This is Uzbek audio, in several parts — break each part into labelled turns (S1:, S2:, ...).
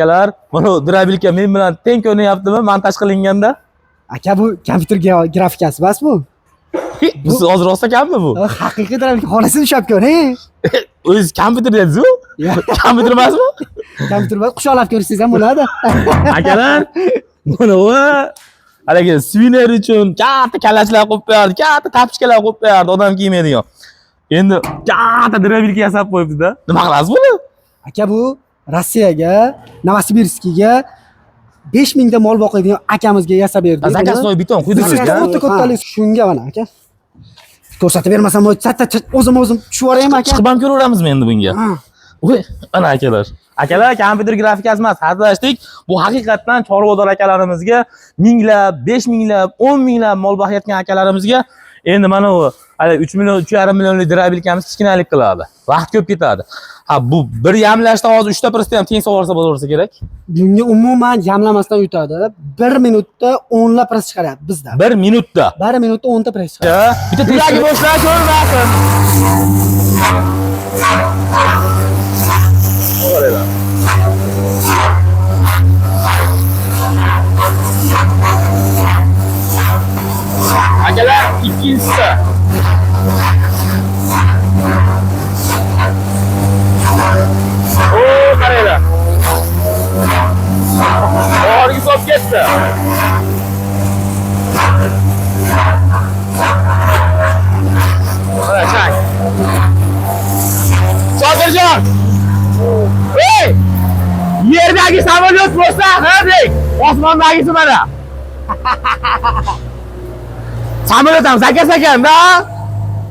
S1: Akalar, mana дробилка men bilan teng ko'rinyaptimi montaj qilinganda?
S2: Aka, bu kompyuter grafikasi emas bu.
S1: Bu siz hozir rost ekanmi bu?
S2: Haqiqiy дробилка xolasini ushlab ko'ring.
S1: O'zi kompyuter dedingiz-ku? Kompyuter emasmi?
S2: Kompyuter emas, quchoqlab ko'rsangiz ham bo'ladi.
S1: Akalar, mana bu haligi sviner uchun katta kallachlar qo'yib qo'yardi, katta tapochkalar qo'yib qo'yardi, odam kiymaydigan. Endi katta дробилка yasab qo'yibdi-da. Nima qilasiz buni?
S2: Aka, bu Rossiyaga, Novosibirskga 5000 ta mol boqadigan akamizga yasab berdik.
S1: Zakaznoy beton quydirsiz.
S2: O'ta kattalik shunga mana aka. Ko'rsatib bermasam, o'zim o'zim tushib yuboraymi aka?
S1: Chiqib ham ko'raveramizmi endi bunga? Voy, mana akalar. Akalar, kompyuter grafikasi emas, hazillashdik. Bu haqiqatdan chorvador akalarimizga minglab, 5 minglab, 10 minglab mol boqayotgan akalarimizga endi mana bu hali 3 million, 3,5 millionlik дробилка miz kichkinalik qiladi. Vaqt ko'p ketadi. Ha, bu bir yamlashda hozir 3 ta pressni ham teng solvorsa bo'laversa kerak.
S2: Bunga umuman yamlamasdan o'tadi. 1 minutda 10 lab press chiqaryapti bizda.
S1: 1 minutda.
S2: 1 minutda 10 ta press chiqaryapti.
S1: Bitta tezlagi bo'shlar ko'rmasin. Akalar, ikkinchisi. O, qaranglar. Oxirgi solib ketdi. Mana chang. Sodırjon! Ey! Yerdagi samolyot bo'lsa, ha deng. Osmondagisi mana. Samolyot ham zakaz ekanda.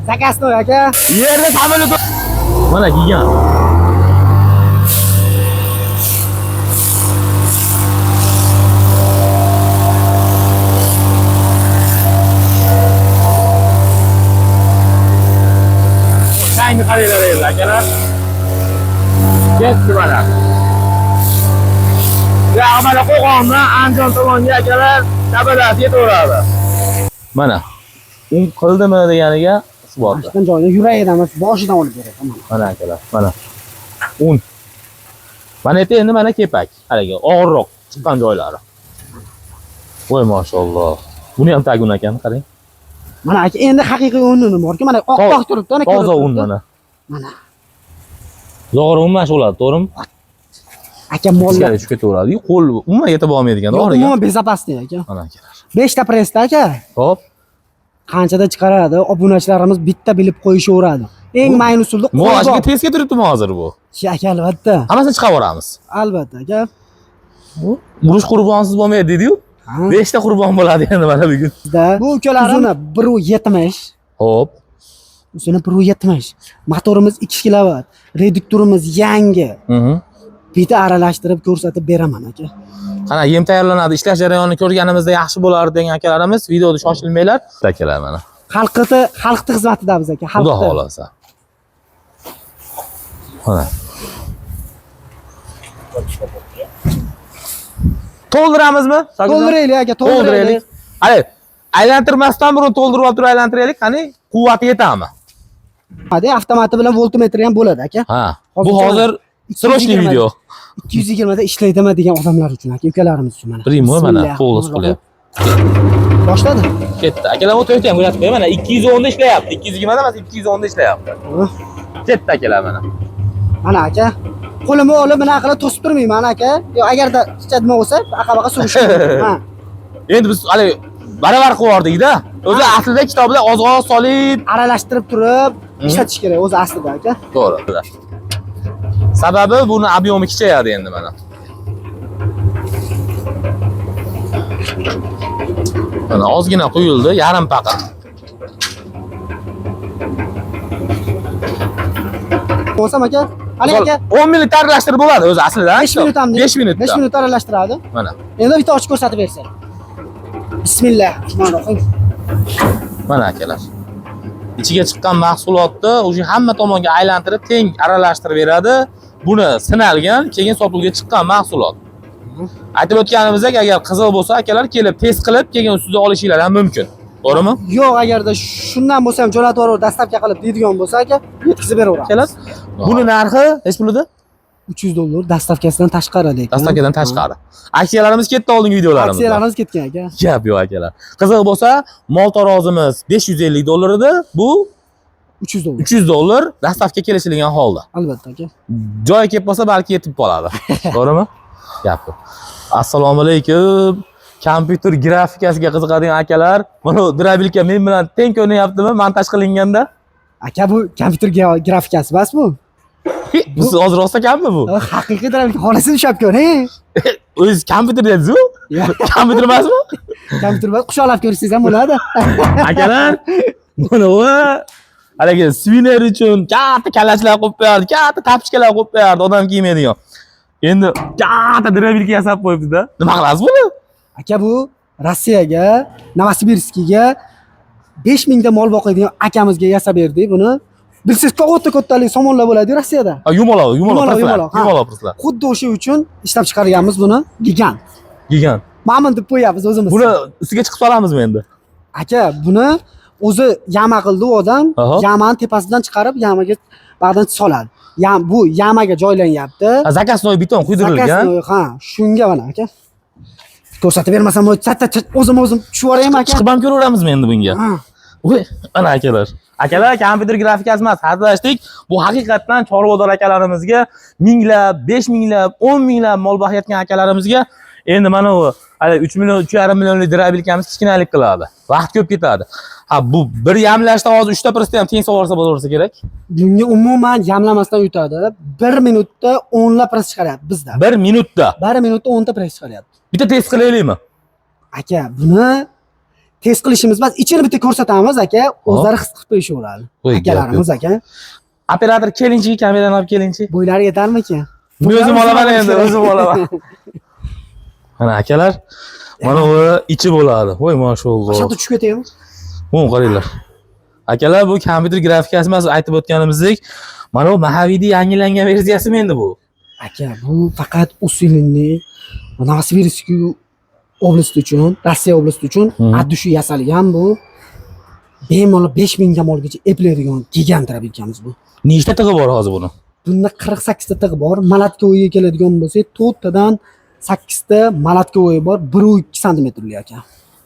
S2: Zakaznoy aka.
S1: Yerda samolyot. Mana gigant. Changni qaranglar endi akalar. Ketdi mana. Ya mana Qo'qondan Andijon tomonga akalar tabadasi yetaveradi. Mana. Un qildimi deganiga isboti.
S2: Mana joyini yuragidan emas, boshidan olib beradi mana.
S1: Mana akalar, mana. Un. Mana yerda endi mana kepak. Haligi og'irroq chiqqan joylari. Voy mashalloh. Buni ham tagi un ekan, qarang.
S2: Mana aka, endi haqiqiy unini borki, mana oq-oq turibdi, ana
S1: Toza un mana.
S2: Mana.
S1: Zog'ora un mana bo'ladi, to'g'rimi?
S2: Aka, mollar
S1: Ichkari tushib ketaveradi. Qo'l umuman yetib olmaydigan, to'g'ri?
S2: Umuman безопасный aka.
S1: Mana akalar.
S2: 5 ta pressda aka.
S1: Xo'p.
S2: Qanchada chiqaradi? Obunachilarimiz bitta bilib qo'yishaveradi. Eng mayin usulda
S1: Bu testga turibdimi hozir bu?
S2: Aka, albatta.
S1: Hammasini chiqarib yuboramiz.
S2: Albatta aka.
S1: Urush qurbonsiz bo'lmaydi dedi-yu. 5 ta qurbon bo'ladi endi mana bugun.
S2: Bu ukalarim 1.70.
S1: Xo'p.
S2: Uzuni 1.70. Motorimiz 2 kilovat. Reduktorimiz yangi. Bitta aralashtirib ko'rsatib beraman aka.
S1: Qana yem tayyorlanadi. Ishlash jarayonini ko'rganimizda yaxshi bo'lardi degan akalarimiz videoda shoshilmanglar. Akalar mana.
S2: Xalqni xizmatidamiz aka,
S1: Xudo
S2: xalqni.
S1: xolasa. Mana. To'ldiramizmi?
S2: To'ldiraylik aka, to'ldiraylik.
S1: Hali aylantirmasdan burun to'ldirib olib turib aylantiraylik, qani quvvati yetami?
S2: Hadi avtomati bilan voltmetr ham bo'ladi aka.
S1: Ha. Bu hozir срочный video.
S2: 220 da ishlaydimi degan odamlar uchun aka, ukalarimiz uchun mana.
S1: Primo mana to'g'ri qilyapti.
S2: Boshladi.
S1: Ketdi. Akalar, bu to'yta ham o'ynatib qo'y, mana 210 da ishlayapti. 220 da emas, 210 da ishlayapti. Ketdi akalar mana.
S2: Mana aka, qo'limni olib mana qilib to'sib turmayman aka. Yo, agarda nima bo'lsa, aqa-baqa surishib. Ha.
S1: Endi biz hali baravar qilib yubordikda. O'zi aslida kitobda oz-oz solib
S2: aralashtirib turib ishlatish kerak o'zi aslida aka.
S1: To'g'ri. Sababi buni obyomi kichayadi endi mana. Mana ozgina quyildi, yarim paqa.
S2: Bo'lsam aka, hali aka
S1: 10 minut aralashtirib bo'ladi o'zi aslida.
S2: 5 minut ham
S1: 5 minut.
S2: 5 minut aralashtiradi.
S1: Mana.
S2: Endi bitta ochib ko'rsatib bersin. Bismillahirrohmanirrohim.
S1: Mana akalar. Ichiga chiqqan mahsulotni o'sha hamma tomonga aylantirib teng aralashtirib beradi. Buni sinalgan, keyin sotuvga chiqqan mahsulot. Aytib o'tganimizdek, agar qiziq bo'lsa, akalar kelib test qilib, keyin ustida olishinglar ham mumkin. To'g'rimi?
S2: Yo'q, agarda shundan bo'lsa ham jo'natib yuborib, dastavka qilib deydigan bo'lsa aka, yetkazib beraveramiz.
S1: Akalar, buni narxi necha pul edi?
S2: $300 доставка sidan tashqari lekin.
S1: Доставка dan tashqari. Aksiyalarimiz ketdi oldingi videolarimizda.
S2: Aksiyalarimiz ketgan aka.
S1: Gap yo'q akalar. Qiziq bo'lsa, mol tarozimiz $550 edi. Bu
S2: $300.
S1: $300 доставка kelishilgan holda.
S2: Albatta aka.
S1: Joyi kelib qolsa balki yetib qoladi. To'g'rimi? Gap yo'q. Assalomu alaykum. Kompyuter grafikasiga qiziqadigan akalar, mana дробилка men bilan teng ko'rinyaptimi montaj qilinganda?
S2: Aka, bu kompyuter grafikasi emas bu.
S1: Bu siz hozir rost ekanmi bu?
S2: Haqiqiy дробилка xonasini ushlab ko'ring.
S1: O'zingiz kompyuter dedingiz-ku? Kompyuter emasmi?
S2: Kompyuter emas, quchoqlab ko'rsangiz ham bo'ladi.
S1: Akalar, mana bu haligi sviner uchun katta kallachlar qo'yib qo'yardi, katta tapochkalar qo'yib qo'yardi, odam kiymaydigan. Endi katta дробилка yasab qo'yibdi-da. Nima qilasiz buni?
S2: Aka, bu Rossiyaga, Novosibirskga 5000 ta mol boqadigan akamizga yasab berdik buni. Bilsiz, katta kattalik somonlar bo'ladi Rossiyada.
S1: Ha, yumaloq, yumaloq
S2: Yumaloq,
S1: proslar,
S2: yumaloq, ha.
S1: yumaloq proslar.
S2: Xuddi o'sha uchun ishlab chiqarganmiz buni. Gigant.
S1: Gigant.
S2: Mamin deb qo'yapmiz o'zimiz.
S1: Buni ustiga chiqib solamizmi endi?
S2: Aka, buni o'zi яма qildi u odam. Яма ni tepasidan chiqarib, яма ga ba'dan soladi. Bu яма ga joylanyapti.
S1: Ha, заказной beton quydirilgan.
S2: Заказной, ha, shunga mana aka. Ko'rsatib bermasam, o'zim o'zim tushib yuboraymi aka?
S1: Chiqib ham ko'raveramizmi endi bunga?
S2: Ha.
S1: Uy, mana akalar. Akalar, kompyuter grafikasi emas, hazillashdik. Bu haqiqatdan chorvador akalarimizga minglab, 5 minglab, 10 minglab mol boqayotgan akalarimizga endi mana bu hali 3 million, 3,5 millionlik дробилка miz kichkinalik qiladi. Vaqt ko'p ketadi. Ha, bu bir yamlashda hozir 3 ta prosni ham teng solvorsa bo'laversa kerak.
S2: Bunga umuman yamlamasdan yutadi. 1 minutda 10 lab press chiqaryapti bizda.
S1: 1 minutda.
S2: 1 minutda 10 ta press chiqaryapti.
S1: Bitta test qilaylikmi?
S2: Aka, buni test qilishimiz emas, ichini bitta ko'rsatamiz aka, o'zlari his qilib qo'yishaveradi.
S1: Qo'y,
S2: Akalarimiz aka,
S1: Operator kelingchi, kamerani olib kelingchi.
S2: Bo'ylari yetarmikan?
S1: Men o'zim olaman endi, o'zim olaman. Mana akalar, mana bu ichi bo'ladi. Voy, mashalloh.
S2: O'sha tushib ketaymi?
S1: Bu qaranglar. Akalar, bu kompyuter grafikasi emas, aytib o'tganimizdek, mana bu Mahavidi yangilangan versiyasimi endi bu?
S2: Aka, bu faqat усиленный Novosibirskiy область uchun, Rossiya область uchun от души yasalgan bu. Bemalol 5000 ta molgacha eplaydigan gigant дробилка miz bu.
S1: Nechta tig'i bor hozir buni?
S2: Bunda 48 ta tig' bor. Молотковой ga keladigan bo'lsak, 4 tadan 8 ta молотковой bor, 1.2 santimetrli aka.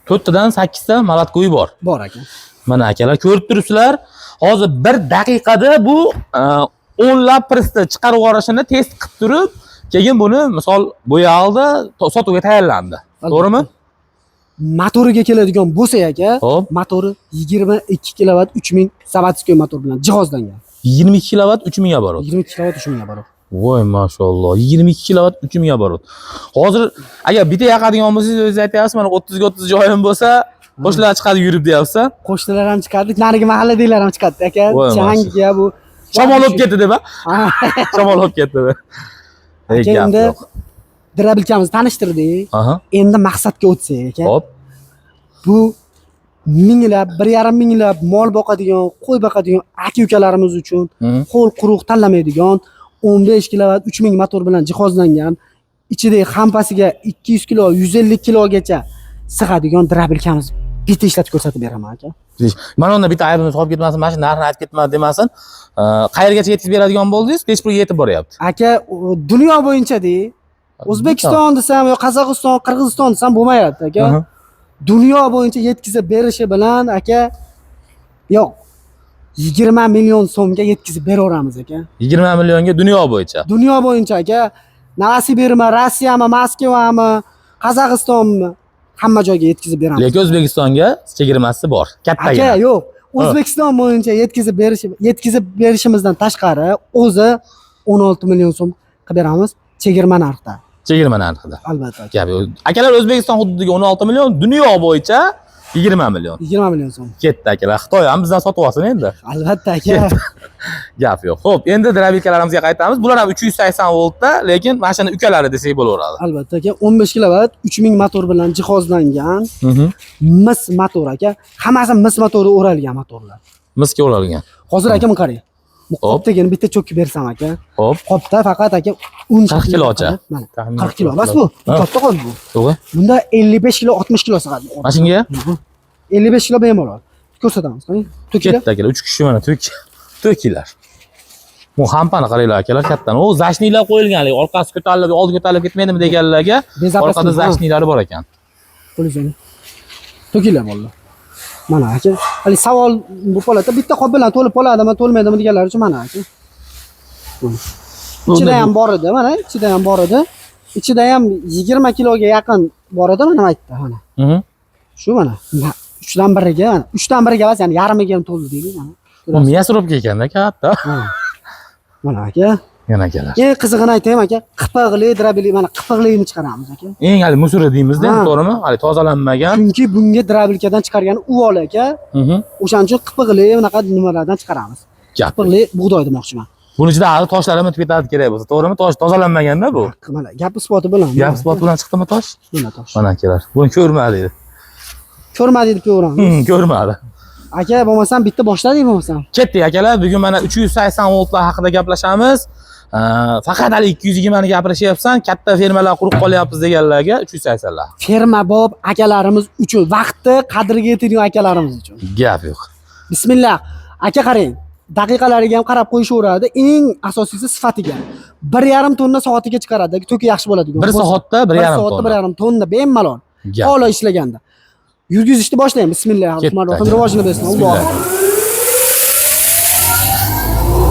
S1: 4 tadan 8 ta молотковой bor.
S2: Bor aka.
S1: Mana akalar, ko'rib turibsizlar. Hozir bir daqiqada bu o'nlab pressni chiqarib yuborishini test qilib turib, keyin buni misol bo'yaldi, sotuvga tayyorlandi. To'g'rimi?
S2: Motoriga keladigan bo'lsak aka,
S1: Xo'p.
S2: Motori 22 kilovat 3000 заводской motor bilan jihozlangan.
S1: 22 kilovat 3000 оборот.
S2: 22 kilovat 3000 оборот.
S1: Voy, mashalloh. 22 kilovat 3000 оборот. Hozir agar bitta yoqadigan bo'lsangiz, o'zingiz aytyapsiz, mana 30 ga 30 joyim bo'lsa, qo'shnilar chiqadi yurib deyapsiz.
S2: Qo'shnilar ham chiqadi, narigi mahalladagilar ham chiqadi aka.
S1: Voy,
S2: Changga bu.
S1: Shamol olib ketdi deb, ha?
S2: Ha.
S1: Shamol olib ketdi deb. Ey,
S2: Aka,
S1: gap
S2: endi
S1: yo'q.
S2: дробилка mizni tanishtirdik. Endi maqsadga o'tsak aka.
S1: Xo'p.
S2: Bu minglab, 1,5 minglab mol boqadigan, qo'y boqadigan aka ukalarimiz uchun ho'l quruq tanlamaydigan 15 kilovat 3000 motor bilan jihozlangan, ichidagi hampasiga 200 kilo, 150 kilogacha sig'adigan дробилка miz bitta ishlatib ko'rsatib beraman aka.
S1: Mana unda bitta aybimiz qolib ketmasin, mana shu narxini aytib ketma demasin. Qayergacha yetkazib beradigan bo'ldingiz? Nechi pulga yetib boryapti?
S2: Aka, dunyo bo'yicha dey. O'zbekiston desam yo Qozog'iston, Qirg'iziston desam bo'lmayapti aka. Dunyo bo'yicha yetkazib berishi bilan aka, yo'q, 20 million so'mga yetkazib beraveramiz aka.
S1: 20 millionga dunyo bo'yicha.
S2: Dunyo bo'yicha aka, Novosibirmi, Rossiyami, Moskvami, Qozog'istonmi, hamma joyga yetkazib beramiz.
S1: Lekin O'zbekistonga chegirmasi bor. Kattagina.
S2: Aka, yo'q. O'zbekiston bo'yicha yetkazib berishimizdan tashqari o'zi 16 million so'm qilib beramiz chegirma narxda.
S1: Chegirma narxida.
S2: Albatta aka.
S1: Gap yo'q. Akalar, O'zbekiston hududiga 16 million, dunyo bo'yicha 20 million.
S2: 20 million so'm.
S1: Ketdi akalar. Xitoy ham bizdan sotib olsin endi.
S2: Albatta aka.
S1: Gap yo'q. Xo'p, endi дробилка larimizga qaytamiz. Bular ham 380 voltda, lekin mana shuni ukalari desak bo'laveradi.
S2: Albatta aka, 15 kilovat 3000 motor bilan jihozlangan mis motor aka. Hammasi mis motori o'ralgan motorlar.
S1: Misga o'ralgan.
S2: Hozir aka, buni qarang. Bu qopdagini bitta cho'kib bersam aka.
S1: Xo'p.
S2: Qopda faqat aka un
S1: 40 kilocha.
S2: Mana
S1: Taxminan
S2: 40 kilo emas bu.
S1: Ha.
S2: Katta qop bu.
S1: To'g'ri.
S2: Bunda 55 kilo, 60 kilo sig'adi.
S1: Mana shunga
S2: 55 kilo bemalol. Ko'rsatamiz, qarang. To'kinglar.
S1: Ketdi akalar, 3 kishi mana to'k. To'kinglar. Bu hampani qaranglar akalar, kattani. U zashniklar qo'yilgan, orqasi ko'tarilib, oldi ko'tarilib ketmaydimi deganlarga orqada zashniklari bor ekan.
S2: Qo'lingizga. To'kinglar bolalar. Mana aka, hali savol bu holatda bitta qop bilan to'lib qoladimi, to'lmaydimi deganlar uchun mana aka. Ichida ham bor edi, mana ichida ham bor edi. Ichida ham 20 kiloga yaqin bor edi, mana aytdi, mana. Shu mana 3dan biriga, mana 3dan biriga emas, ya'ni yarmiga ham to'ldi deylik, mana.
S1: Bu miya surobka ekanda katta.
S2: Mana aka.
S1: Yana akalar.
S2: Eng qizig'ini aytaymi aka, qipig'li drabili, mana qipig'lini chiqaramiz aka.
S1: Eng hali musuri deymiz-da, to'g'rimi? Hali tozalanmagan.
S2: Chunki bunga drabilkadan chiqargani uvol aka. O'shaning uchun qipig'li bunaqa nimalardan chiqaramiz. Qipig'li bug'doy demoqchiman.
S1: Buni ichida hali toshlar ham o'tib ketadi kerak bo'lsa, to'g'rimi? Tosh tozalanmaganda bu.
S2: Mana gap isboti bilan.
S1: Gap isboti bilan chiqdimi tosh?
S2: Mana tosh.
S1: Mana akalar. Buni ko'rmadik.
S2: Ko'rmadik deb ko'ramiz.
S1: Ko'rmadi.
S2: Aka, bo'lmasam bitta boshladik bo'lmasam.
S1: Ketdik akalar, bugun mana 380 voltlar haqida gaplashamiz. Faqat hali 220 ni gapirishyapsan, katta fermalar qurib qolyapmiz deganlarga 380 lar.
S2: Ferma bob akalarimiz uchun, vaqtni qadriga yetadigan akalarimiz uchun.
S1: Gap yo'q.
S2: Bismillah. Aka qarang, daqiqalariga ham qarab qo'yishaveradi. Eng asosiysi sifatiga. 1,5 tonna soatiga chiqaradi. To'ki yaxshi bo'ladi.
S1: 1 soatda 1,5 tonna.
S2: 1,5 tonna bemalol. Holo ishlaganda. Yurgizishni boshlaymiz. Bismillahirrohmanirrohim. Rivojini bersin. Alloh.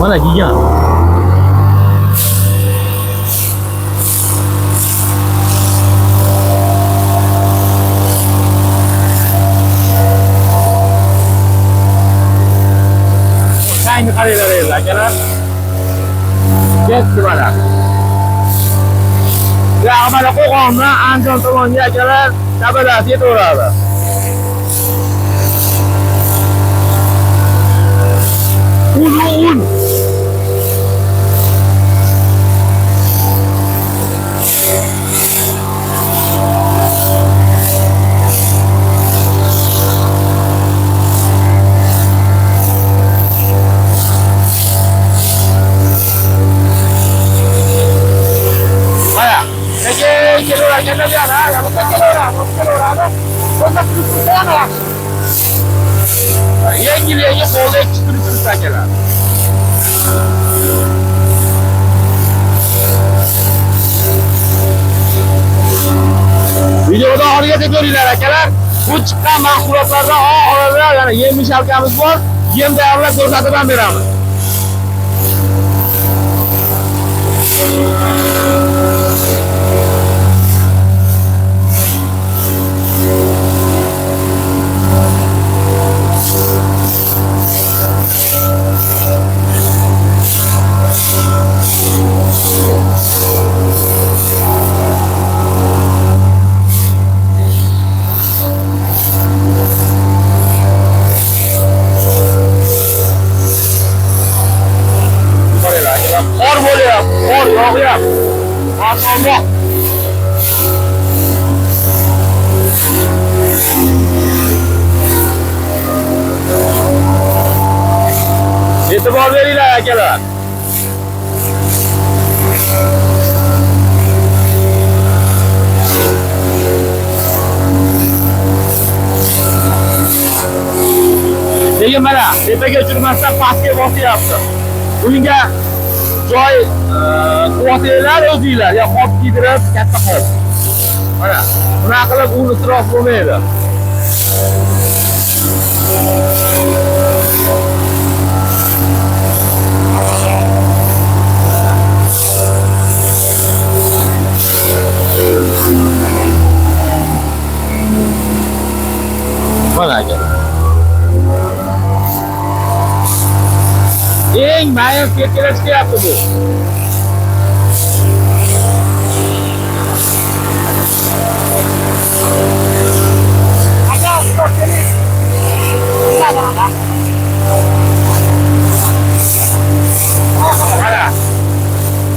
S1: Mana gigant. Changni qaranglar endi akalar. Ketdi mana. Ya mana Qo'qondan Andijon tomonga akalar tabalasi yetaveradi. Un. Mana, lekin kelaveradi, yengil yengil qo'lda ikki turib turibdi akalar. Videoda oxirigacha ko'ringlar akalar. Bu chiqqan mahsulotlardan oxirida yana yem mishalkamiz bor. Yem tayyorlab ko'rsatib ham beramiz. Qor bo'lyapti, qor yog'yapti. Mashalloh. E'tibor beringlar akalar. Lekin mana tepaga uchirmasdan pastga bosyapti. Bunga joy quvvatinglar o'zinglar, yo qop kiydirib, katta qop. Mana bunaqa qilib un isrof bo'lmaydi. Mana aka. Eng mayin setkalar chiqyapti bu. Mana.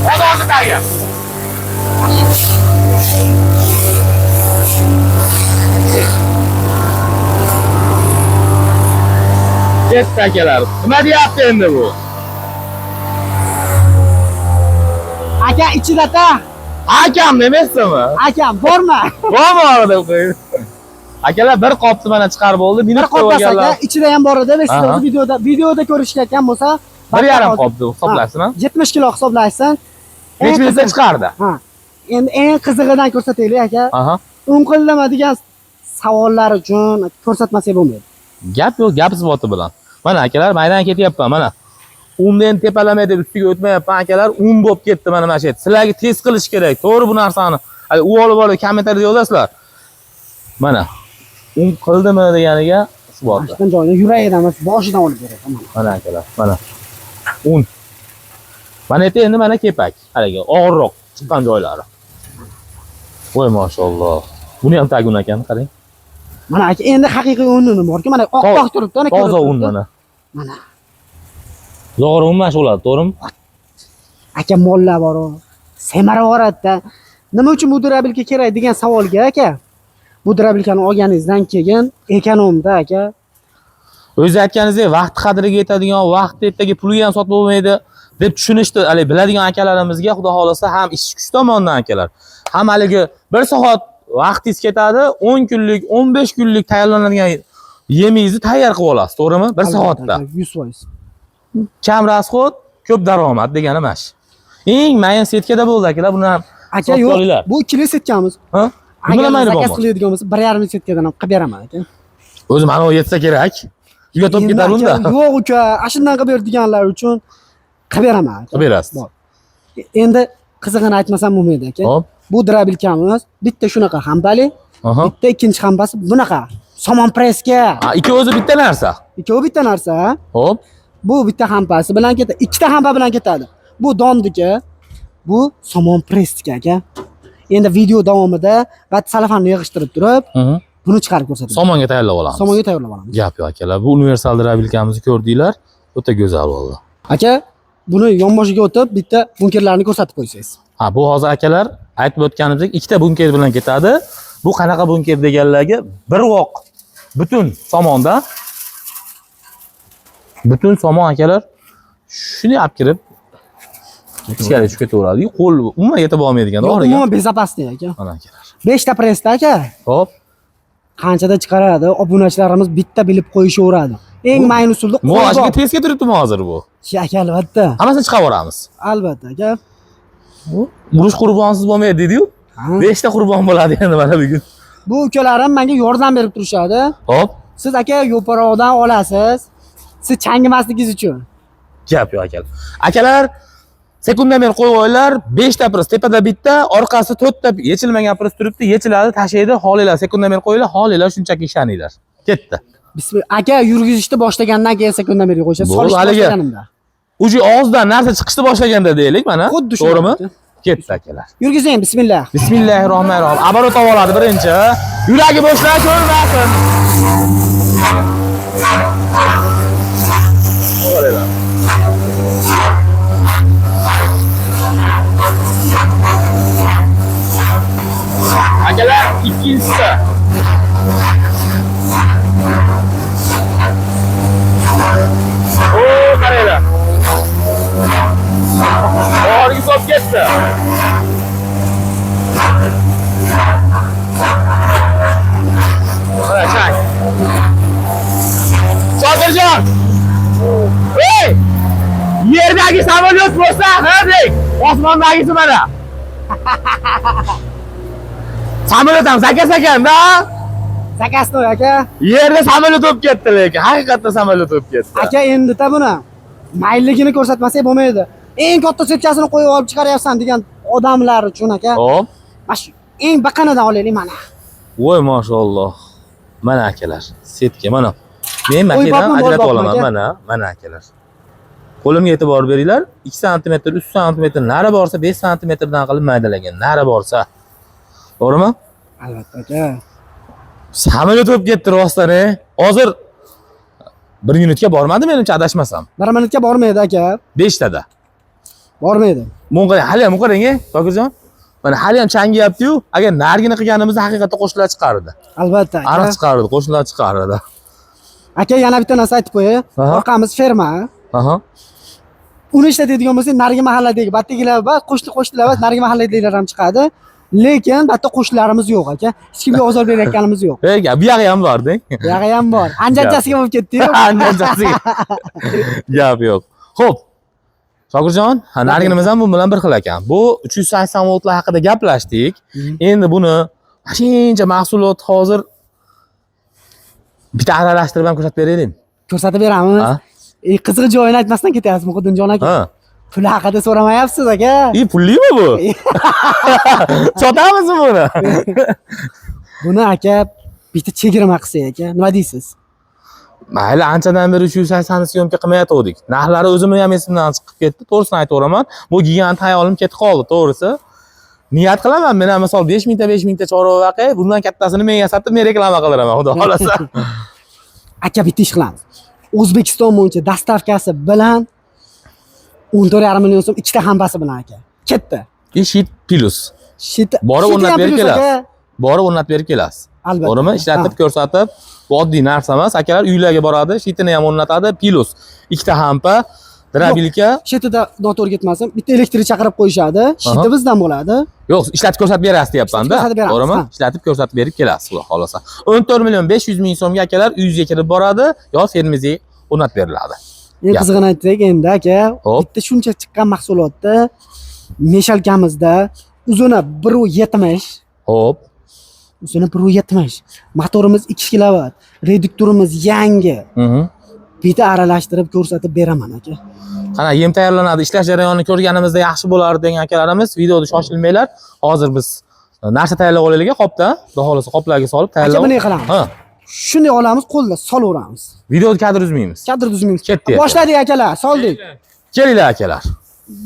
S1: Qozonni tagi. Ketdi akalar. Nima deyapti endi bu?
S2: Aka ichida-ta.
S1: Akam demasmi?
S2: Akam bormi?
S1: Bormi orada qo'yib? Akalar bir qopni mana chiqarib bo'ldi.
S2: Bir qop aka, ichida ham bor edi. Sizlar videoda ko'rishgan bo'lsa,
S1: 1,5 qop deb hisoblasin, ha?
S2: 70 kilo hisoblashsin.
S1: Necha minutda chiqardi?
S2: Ha. Endi eng qizig'idan ko'rsataylik aka.
S1: Aha.
S2: Un qildimi degan savollar uchun ko'rsatmasak bo'lmaydi.
S1: Gap yo'q, gap isboti bilan. Mana akalar, maydan ketyapman, mana. Unni endi tepalamay deb ustiga o'tmayapman akalar, un bo'lib ketdi mana shu yerda. Sizlarga test qilish kerak. To'g'ri bu narsani. Hali u olib olib kommentariyada yozasizlar. Mana un qildimi deganiga isboti.
S2: Mana joyini yuragidan emas, boshidan olib beradi mana.
S1: Mana akalar, mana. Un. Mana yerda endi mana kepak. Haligi og'irroq chiqqan joylari. Voy mashalloh. Buni ham tagi un ekan, qarang.
S2: Mana aka, endi haqiqiy unini borki, mana oq-oq turibdi, ana
S1: Toza
S2: ko'rib
S1: un
S2: turibdi.
S1: mana.
S2: Mana
S1: Zog'ora un mana bo'ladi, to'g'rimi?
S2: aka mollar bor, semarib yuboradi-da. Nima uchun bu дробилка kerak degan savolga aka, bu дробилка ni olganingizdan keyin ekonomda aka.
S1: O'zi aytganingizdek, vaqt qadriga yetadigan, vaqt ertaga puliga ham sotib bo'lmaydi deb tushunishdi. Hali biladigan akalarimizga Xudo xolasa ham ishchi kuch tomonidan akalar, ham haligi 1 soat vaqtingiz ketadi, 10 kunlik, 15 kunlik tayyorlanadigan yemingizni tayyor qilib olasiz, to'g'rimi? 1 soatda.
S2: 100%.
S1: Kam расход, ko'p daromad degani mana shu. Eng mayin setkada bo'ldi akalar, buni ham
S2: Aka yo'q,
S1: olinglar.
S2: Bu ikkili setkamiz.
S1: Ha? Nima
S2: Agar
S1: mayli
S2: zakaz
S1: bormi?
S2: qiladigan bo'lsa, 1,5 setkadan ham qilib beraman aka.
S1: O'zi mana u yetsa kerak. Uyga to'p
S2: Endi
S1: ketar
S2: aka,
S1: unda.
S2: Yo'q uka, ashundan qilib ber deganlar uchun qilib beraman aka.
S1: Qilib berasiz.
S2: Bor. Endi qizig'ini aytmasam bo'lmaydi aka.
S1: Hop.
S2: Bu дробилка miz bitta shunaqa hampali, bitta ikkinchi hampasi bunaqa. Somon presska.
S1: Ha, ikki o'zi bitta narsa.
S2: Ikkovi bitta narsa.
S1: Hop.
S2: Bu bitta hampasi bilan ketadi, ikkita hampa bilan ketadi. Bu domniki, bu somon pressniki aka. Endi video davomida bat salafanni yig'ishtirib turib, buni chiqarib ko'rsataman.
S1: Somonga tayyorlab olamiz.
S2: Somonga tayyorlab olamiz.
S1: Gap yo'q akalar. Bu universal дробилка mizni ko'rdinglar. O'ta go'zal bo'ldi.
S2: Aka, buni yonboshiga o'tib bitta bunkerlarni ko'rsatib qo'ysangiz.
S1: Ha, bu hozir akalar aytib o'tganimizdek ikkita bunker bilan ketadi. Bu qanaqa bunker deganlarga bir voq butun somonda butun somon akalar shuni olib kirib ichkari tushib ketaveradi. Qo'l umuman yetib olmaydigan oxiriga.
S2: Umuman безопасный aka.
S1: Mana akalar.
S2: 5 ta pressda aka.
S1: Hop.
S2: Qanchada chiqaradi? Obunachilarimiz bitta bilib qo'yishaveradi. Eng mayin usulda
S1: Bu
S2: qo'yib
S1: ashga tezga turibdimi hozir bu?
S2: Aka, albatta.
S1: Hammasini chiqarib yuboramiz.
S2: Albatta aka.
S1: Urush qurbonsiz bo'lmaydi deydi-yu.
S2: Ha.
S1: 5 ta qurbon bo'ladi endi mana bugun.
S2: Bu ukalarim menga yordam berib turishadi.
S1: Hop.
S2: Siz aka yo'paroqdan olasiz. Siz changimasligingiz uchun.
S1: Gap yo'q akalar. Akalar, sekundamer qo'yib qo'yinglar. 5 ta press, tepada bitta, orqasi 4 ta yechilmagan press turibdi, yechiladi, tashlaydi, holinglar, sekundamer qo'yinglar, holinglar shunchaki ishlaninglar. Ketdi.
S2: Bismillah. Aka yurgizishni boshlagandan keyin sekundamerga qo'yishadi.
S1: Bo'ldi,
S2: Solishni
S1: haligi.
S2: boshlaganimda.
S1: Uji og'izdan narsa chiqishni boshlaganda deylik mana.
S2: Xuddi shu.
S1: To'g'rimi? Ketdi akalar.
S2: Yurgizing, bismillah.
S1: Bismillahirrohmanirrohim. Abarot oladi birinchi. Yuragi bo'shlar ko'rmasin. Akalar, ikkinchisi. O, qaranglar. Oxirgi hisob ketdi. Mana chang. Shokirjon! Ey! Yerdagi samolyot bo'lsa, ha dek, osmondagisi mana. Samolyot ham zakaz ekanda.
S2: Zakaznoy aka.
S1: Yerda samolyot bo'lib ketdi lekin, haqiqatda samolyot bo'lib ketdi.
S2: Aka endi ta buni mayilligini ko'rsatmasak bo'lmaydi. Eng katta setkasini qo'yib olib chiqaryapsan degan odamlar uchun aka.
S1: Hop.
S2: Mana shu eng baqanadan olaylik mana.
S1: Voy mashalloh. Mana akalar, setka mana. Men
S2: Qo'y
S1: makidan
S2: bormi, mol
S1: ajratib
S2: bormi
S1: olaman
S2: aka?
S1: mana, mana akalar. Qo'limga e'tibor beringlar, 2 sm, 3 sm nari borsa 5 sm dan qilib maydalagan, nari borsa. To'g'rimi?
S2: Albatta aka.
S1: Samolyot bo'lib ketdi rostdan, e. Hozir 1 minutga bormadi menimcha adashmasam.
S2: 1 minutga bormaydi aka.
S1: 5 tada.
S2: Bormaydi.
S1: Buni qarang, hali ham qarang, e, Tokirjon. Mana hali ham changiyapti-yu, agar narigini qilganimizda haqiqatda qo'shiqlar chiqardi.
S2: Albatta aka.
S1: Aniq chiqardi, qo'shiqlar chiqardi.
S2: Aka yana bitta narsa aytib qo'yay. Orqamiz ferma. Uni ishlatadigan bo'lsak, narigi mahalladagi batdagilar bor, qo'shni qo'shnilar bor, narigi mahalladagilar ham chiqadi. Lekin bitta qo'shnilarimiz yo'q aka. Hech kimga ozor berayotganimiz yo'q.
S1: Ey, bu yog'i ham bor, deng.
S2: Bu yog'i ham bor. Anjanchasiga bo'lib ketdi-yu.
S1: Anjanchasiga. Gap yo'q. Xo'p. Shokirjon, nariginimiz ham bu bilan bir xil ekan. Bu 380 voltlar haqida gaplashdik. Endi buni shuncha mahsulot hozir bitta aralashtirib ham ko'rsatib beraylik.
S2: Ko'rsatib beramiz.
S1: Ha?
S2: Qizig'i joyini aytmasdan ketyapsiz Muhiddinjon aka.
S1: Ha.
S2: Pul haqida so'ramayapsiz aka.
S1: Pullimi bu? Sotamizmi buni?
S2: Buni aka bitta chegirma qilsak aka, nima deysiz?
S1: Mayli, anchadan beri 380 ni syomka qilmayotgandik. Narxlari o'zimni ham esimdan chiqib ketdi. To'g'risini aytaveraman. Bu gigant hayolim ketib qoldi, to'g'risi. Niyat qilaman, men ham misol 5 mingta 5 mingta chorva vaqi, bundan kattasini men yasatib, men reklama qildiraman, xudo xolasa.
S2: Aka bitta ish qilamiz. O'zbekiston bo'yicha dastavkasi bilan 14,5 million so'm ikkita hampasi bilan aka. Ketdi.
S1: Shit plus.
S2: Shit.
S1: Borib
S2: shiti
S1: o'rnatib
S2: ham
S1: berib
S2: plyus
S1: kelasiz.
S2: aka.
S1: Borib o'rnatib berib kelasiz.
S2: Albatta.
S1: To'g'rimi? Ishlatib ko'rsatib, bu oddiy narsa emas. Akalar uylarga boradi, shitini ham o'rnatadi, plus ikkita hampa, drabilka.
S2: Shetida noto'g'ri ketmasin, bitta elektrik chaqirib qo'yishadi. Shiti bizdan bo'ladi.
S1: Yo'q, ishlatib ko'rsatib berasiz deyapman-da.
S2: Ishlatib ko'rsatib beramiz,
S1: To'g'rimi?
S2: ha.
S1: Ishlatib ko'rsatib berib kelasiz, xudo xolasa. 14 million 500 ming so'mga akalar uyingizga kirib boradi, yo fermingizga o'rnatib beriladi.
S2: Eng
S1: Gap.
S2: qizig'ini aytsak endi aka,
S1: Hop.
S2: bitta shuncha chiqqan mahsulotda meshalkamizda uzuni 1.70,
S1: Xo'p.
S2: uzuni 1.70. Motorimiz 2 kilovat, reduktorimiz yangi. Bitta aralashtirib ko'rsatib beraman aka.
S1: Qana yem tayyorlanadi, ishlash jarayonini ko'rganimizda yaxshi bo'lardi degan akalarimiz, videoda shoshilmanglar. Hozir biz narsa tayyorlab olaylik qopda, xudo xolasa qoplarga solib tayyorlab.
S2: Aka bunday qilamiz.
S1: Ha,
S2: Shunday olamiz, qo'lda solaveramiz.
S1: videoda kadr uzmaymiz.
S2: Kadr tuzmaymiz.
S1: Ketdi.
S2: Boshladik akalar, soldik.
S1: Kelinglar akalar.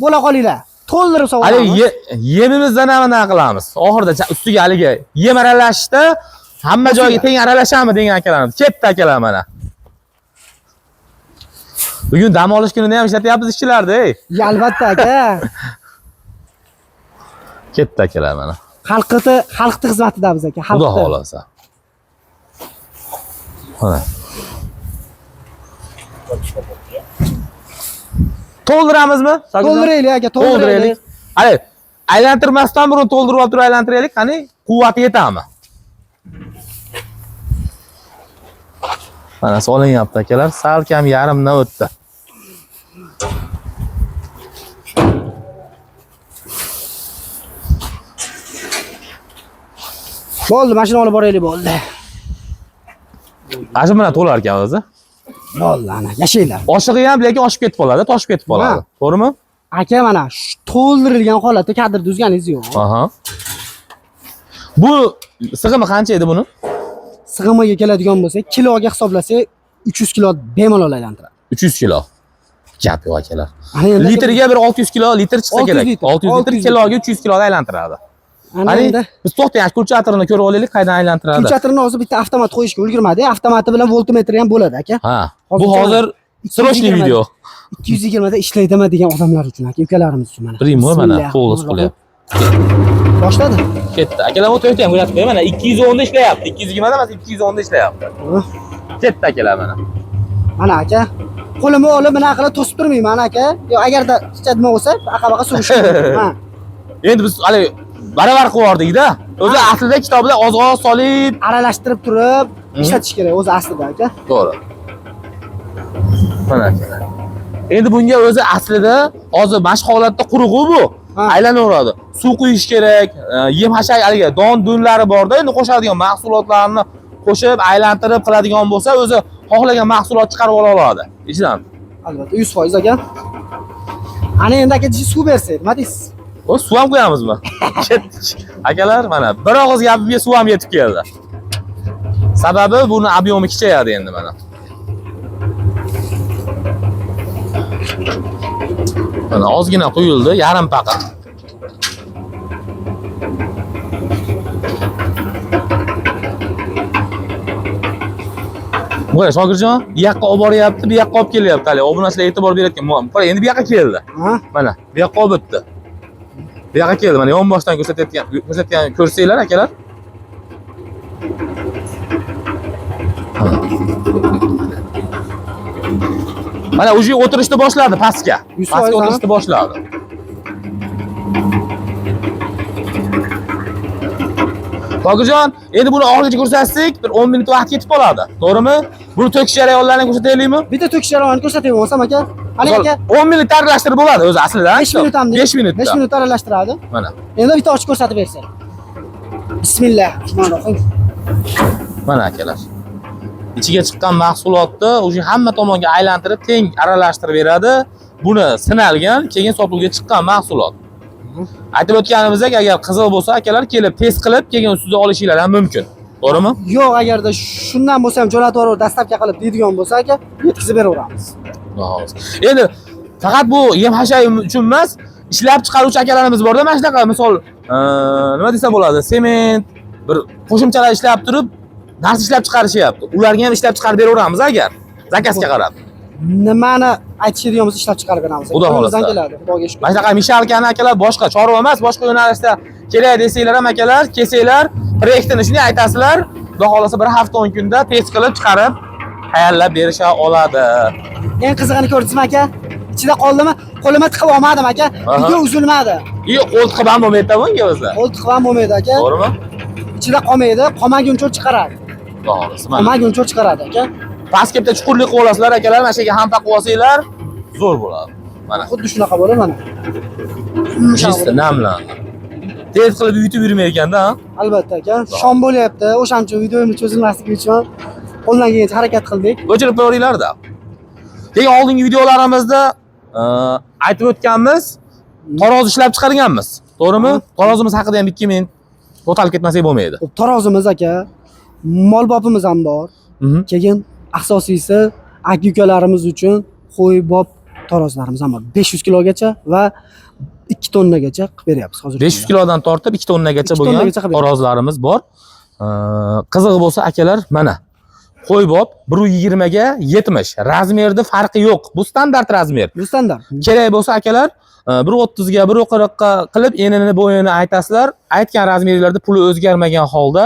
S2: Bo'la qolinglar. To'ldirib
S1: Haligi
S2: solamiz.
S1: yemimizdan ham nima qilamiz? Oxirida ustiga haligi yem aralashishda hamma joyga teng aralashami degan akalarimiz. Ketdi akalar mana. Bugun dam olish kunida ham ishlatyapmiz ishchilarni, ey.
S2: Ya, albatta aka.
S1: Ketdi akalar mana.
S2: Xalqni xizmatidamiz aka,
S1: Xudo
S2: xalqni.
S1: xohlasa. Mana. To'ldiramizmi?
S2: To'ldiraylik aka, to'ldiraylik.
S1: To'ldiraylik. Hali aylantirmasdan burun to'ldirib olib turib aylantiraylik, qani quvvati yetami? Mana solinyapti akalar, salkam yarimdan o'tdi.
S2: Bo'ldi, mashina olib boraylik, bo'ldi.
S1: Ana shu bilan to'lar ekan o'zi.
S2: Bo'ldi, ana, yashanglar.
S1: Oshig'i ham lekin oshib ketib qoladi, toshib ketib qoladi.
S2: Ha.
S1: To'g'rimi?
S2: Aka mana shu to'ldirilgan holatda kadr tuzganingiz yo'q.
S1: Aha. Bu sig'imi qancha edi buni?
S2: Sig'imiga keladigan bo'lsak, kiloga hisoblasak 300 kilo bemalol aylantiradi.
S1: 300 kilo. Gap yo'q akalar.
S2: Ana endi
S1: Litriga bir 600 kilo litr chiqsa
S2: 600
S1: kerak.
S2: litr,
S1: 600 litr
S2: 600
S1: kiloga 300 kiloda aylantiradi.
S2: Ana
S1: Hani
S2: endi
S1: biz to'xtang, kulchatorini ko'rib olaylik, qaydan aylantiradi.
S2: kulchatorini hozir bitta avtomat qo'yishga ulgurmadi. Avtomati bilan voltmetri ham bo'ladi aka.
S1: Ha. Bu
S2: Hozircha
S1: hozir срочный video.
S2: 220 da ishlaydimi degan odamlar uchun aka, ukalarimiz uchun mana.
S1: Primo mana
S2: Bismillah.
S1: qo'l qilyapti.
S2: Boshladi.
S1: Ketdi. Akalar, bu to'yta ham ko'rsatib qo'yay. Mana 210 da ishlayapti. 220 da emas, 210 da ishlayapti. Ketdi akalar mana.
S2: Mana aka, qo'limni olib bunaqa qilib to'sib turmayman aka. Yo agarda picha nima bo'lsa, aqa-baqa surish mumkin. Ha.
S1: Endi biz hali baravar qilib yubordikda. O'zi aslida kitobda oz-oz solib,
S2: Aralashtirib turib ishlatish kerak o'zi aslida aka.
S1: to'g'ri. Mana akalar. Endi bunga o'zi aslida hozir mana shu holatda qurug'u bu.
S2: Ha.
S1: Aylanaveradi. Suv quyish kerak, yem hashak haligi don dunlari borda, endi qo'shadigan mahsulotlarni qo'shib, aylantirib qiladigan bo'lsa, o'zi xohlagan mahsulot chiqarib ola oladi ichidan.
S2: Albatta 100% aka. Ana endi aka suv bersak, nima deysiz?
S1: O suv ham qo'yamizmi? Ketdik. Akalar, mana bir og'iz gapimga suv ham yetib keldi. Sababi buni obyomi kichayadi endi mana. Mana ozgina quyildi, yarim paqa. Qara Shokirjon, bu yoqqa olib boryapti, bu yoqqa olib kelyapti. Hali obunachilar e'tibor berayotgan. Qara, endi bu yoqqa keldi.
S2: Ha?
S1: Mana bu yoqqa olib o'tdi. Bu yoqqa keldi. Mana yonboshdan ko'rsatayotgan ko'rsanglar akalar. Mana уже o'tirishni boshladi pastga.
S2: 100%
S1: Pastga
S2: ha?
S1: o'tirishni boshladi. Tokirjon, endi buni oxirigacha ko'rsatsak, bir 10 minut vaqt ketib qoladi. To'g'rimi? Buni to'kish jarayonlarini ko'rsataylikmi?
S2: Bitta to'kish jarayonini ko'rsatib olsam aka. Qani
S1: Misol,
S2: aka?
S1: 10 minut aralashtirib bo'ladi o'zi aslida.
S2: 5 minut ham
S1: 5 minutda.
S2: 5 minut aralashtiradi.
S1: Mana.
S2: Endi bitta ochib ko'rsatib bersak. Bismillahirrohmanirrohim.
S1: Mana akalar. Ichiga chiqqan mahsulotni o'sha hamma tomonga aylantirib teng aralashtirib beradi. Buni sinalgan, keyin sotuvga chiqqan mahsulot. Aytib o'tganimizdek, agar qiziq bo'lsa, akalar kelib test qilib, keyin ustida olishinglar ham mumkin. To'g'rimi?
S2: Yo'q, agarda shundan bo'lsa ham jo'natib yuborib доставка qilib deydigan bo'lsa aka, yetkazib beraveramiz.
S1: Xudo xohlasa. Endi faqat bu yem hashay uchun emas, ishlab chiqaruvchi akalarimiz borda, mana shunaqa misol, nima desa bo'ladi, sement, bir qo'shimchalar ishlab turib, narsa ishlab chiqarishyapti. Ularga ham ishlab chiqarib beraveramiz agar заказ ga qarab.
S2: Nimani aytishadigan bo'lsa ishlab chiqarib beramiz.
S1: Xudo
S2: Qo'limizdan
S1: xohlasa.
S2: keladi, Xudoga shukr.
S1: Mana shunaqa мешалка ni akalar boshqa chorva emas, boshqa yo'nalishda kerak desanglar ham akalar, kelsanglar, proyektini shunday aytasizlar, Xudo xohlasa bir hafta 10 kunda test qilib chiqarib, tayyorlab berisha oladi.
S2: Eng qizig'ini ko'rdingizmi aka? Ichida qoldimi? Qo'limga tiqib olmadim aka.
S1: Aha.
S2: Video uzilmadi.
S1: Yo'q, qo'l tiqib ham bo'lmaydi bunga o'zi.
S2: Qo'l tiqib ham bo'lmaydi aka.
S1: To'g'rimi?
S2: Ichida qolmaydi, qolmaguncha chiqaradi.
S1: Xudo xohlasa. Mana.
S2: Qolmaguncha chiqaradi aka.
S1: Pastga bitta chuqurlik qilib olasizlar akalar, mana shu yerga hampa qilib olsanglar, zo'r bo'ladi. Mana.
S2: Xuddi shunaqa bo'ladi mana.
S1: Чисто namlandi. Tez qilib yutib yurmay ekanda, ha?
S2: Albatta aka. Shom bo'lyapti. O'shaning uchun videomiz cho'zilmasligi uchun qo'ldan kelgancha harakat qildik.
S1: O'chirib qo'yaveringlar-da. Keyin oldingi videolarimizda aytib o'tganmiz, tarozi ishlab chiqarganmiz. To'g'rimi? Tarozimiz haqida ham 2 minut to'xtalib ketmasak bo'lmaydi.
S2: Xo'p, tarozimiz aka, molbopimiz ham bor. Keyin asosiysi aka ukalarimiz uchun qo'ybop tarozlarimiz ham bor. 500 kilogacha va 2 tonnagacha qilib beryapmiz hozir.
S1: 500 kilodan tortib 2 tonnagacha
S2: 2
S1: bo'lgan
S2: tonnagacha qilib beramiz.
S1: tarozlarimiz bor. Qizig'i bo'lsa akalar, mana qo'ybop 1.20 ga 70. Размер da farqi yo'q. Bu standart размер.
S2: Bu standart.
S1: Kerak bo'lsa akalar, 1.30 ga 1.40 ga qilib enini bo'yini aytasizlar. Aytgan размер larda puli o'zgarmagan holda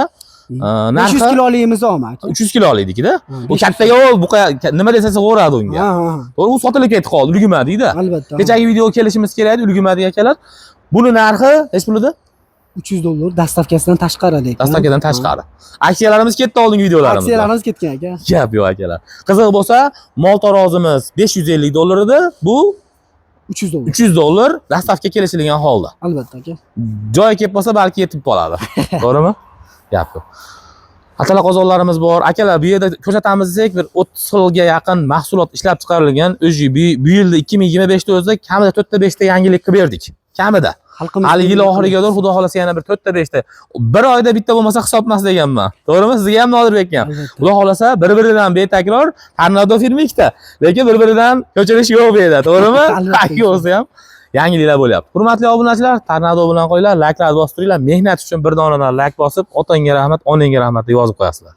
S2: 500
S1: narxi
S2: kiloligimiz bormi aka?
S1: 300 kilolikda.
S2: Ha,
S1: Bu kattaga u bu nima desa sig'averadi unga.
S2: Ha, ha, ha.
S1: To'g'ri, u sotilib ketib qoldi, ulgurmadik-da.
S2: Albatta.
S1: Kechagi video kelishimiz kerak edi, ulgurmadik akalar. Buni narxi nechi pul edi?
S2: 300 dollar доставка sidan tashqari lekin.
S1: Доставка dan tashqari. Aksiyalarimiz ketdi oldingi videolarimizda.
S2: Aksiyalarimiz ketgan aka.
S1: Gap yo'q akalar. Qiziq bo'lsa, mol tarozimiz 550 dollar edi. Bu
S2: 300 dollar.
S1: 300 dollar доставка kelishilgan holda.
S2: Albatta aka.
S1: Joyi kelib qolsa balki yetib qoladi. To'g'rimi? Gap yo'q. Atala qozonlarimiz bor. Akalar, bu yerda ko'rsatamiz desak, bir 30 xilga yaqin mahsulot ishlab chiqarilgan. O'zi bu yilda 2025 da o'zida kamida 4 ta 5 ta yangilik qilib berdik. Kamida.
S2: Xalqimiz
S1: Hali yil oxiriga qadar Xudo xolasa yana bir 4 ta 5 ta. Bir oyda bitta bo'lmasa hisob emas deganman. To'g'rimi? Sizga ham Nodirbek ham.
S2: Albatta.
S1: Xudo xolasa bir-biridan betakror Tornado firma ikkita, lekin bir-biridan ko'chirish yo'q bu yerda, to'g'rimi?
S2: Albatta.
S1: Aka bo'lsa ham yangiliklar bo'lyapti. Hurmatli obunachilar, Tornado bilan qo'yinglar, layklar bosib turinglar. Mehnat uchun bir donadan layk bosib, otangga rahmat, onangga rahmat deb yozib qo'yasizlar.